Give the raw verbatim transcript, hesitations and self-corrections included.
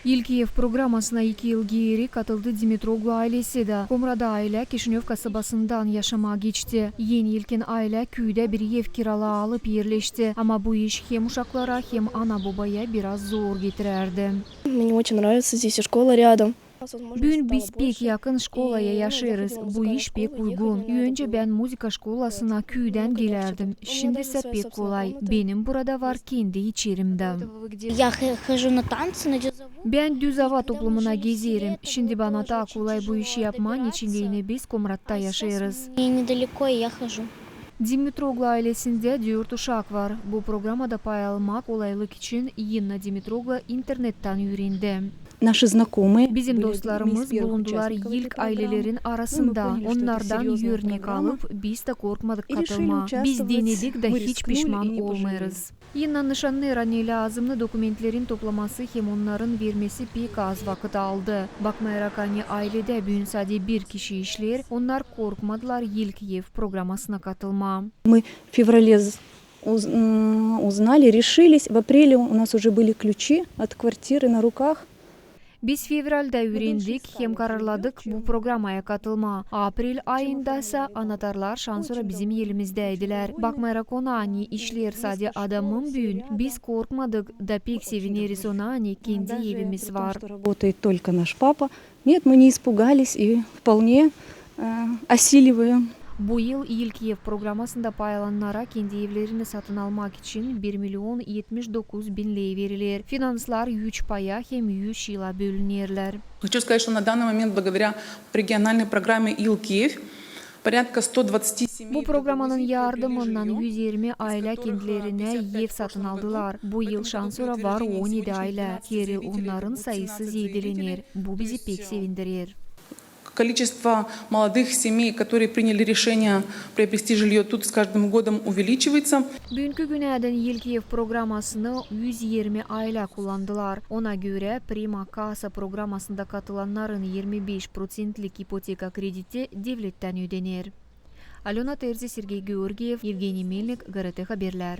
İlk ev programasına iki yıl geeri katıldı Dimitroglu aylesi dä. Komrada aylä Kişinöv kasabasından yaşamaa geçti. En ilkin aylä küüdä bir ev kiralaa alıp erleşti. Ama bu iş hem uşaklara, hem ana-bobaya biraz zor getirärdi. Мне очень нравится, здесь и школа рядом. Büün biz pek yakın şkolaya yaşêêrız. Bu iş pek uygun. Öncä bän muzıka şkolasına küüdän gelärdim. Şindisä pek kolay. Benim burada var kendi içerim dä. Я хожу на танцы, на дизову. Bän düz ava toplumuna gezerim. Şindi bana taa kolay bu işi yapmaa, neçin deyni biz Komratta yaşêêrız. Мне недалеко, и я хожу. Dimitroglu aylesindä dört uşak var. Bu programada pay almaa kolaylık için Inna Dimitroglu internettän üürendi. Bizim dostlarımız bulundular ilk aylelerin arasında. Onnardan örnek alıp, biz dä korkmadık katılmaa. Biz denedik dä hiç pişman olmêêrız. Innanın nışanêêr, ani lääzımnı dokumentlerin toplaması hem onnarın vermesi pek az vakıt aldı. Bakmayarak, ani ayledä büün sade bir kişi işleer, onnar korkmadılar ilk ev programasına katılmaa. Мы в феврале узнали, решились. В апреле у нас уже были ключи от квартиры на руках. Biz fevraldä üürendik hem kararladık bu programaya katılmaa. Aprel ayındasa anatarlar şansora bizim elimizdäydilär. Bakmayarak ona, ani işleer sade adamım büün, biz korkmadık da pek sevineriz ona, ani kendi evimiz var. Работает только наш папа. Нет, мы не испугались и вполне осиливаем. Bu yıl ilk ev programasında pay alannara kendi evlerini satın almak için bir million etmiş dokuz bin ley veriler. Finanslar üç paya hem üç yıla bölünerlär. Хочу сказать, что на данный момент благодаря региональной программе «Илкиев» порядка сто двадцать семей. Bu programanın yardımınnan üz irmi aylä kendilerinä ev satın aldılar. Bu yıl şansora var on edi aylä, heril onnarın sayısı zeedelener. Bu bizi pek sevindirer. Количество молодых семей, которые приняли решение приобрести жильё тут, с каждым годом увеличивается. Büünkü günädän ilk ev programasını üz irmi aylä kullandılar. Ona görä, Prima Casa programasında katılannarın irmi beş proţentlik ipoteka krediti devlettän ödener. Alöna Terzi, Sergey Georgiev, Evgeniy Melnik, GRT Haberlär.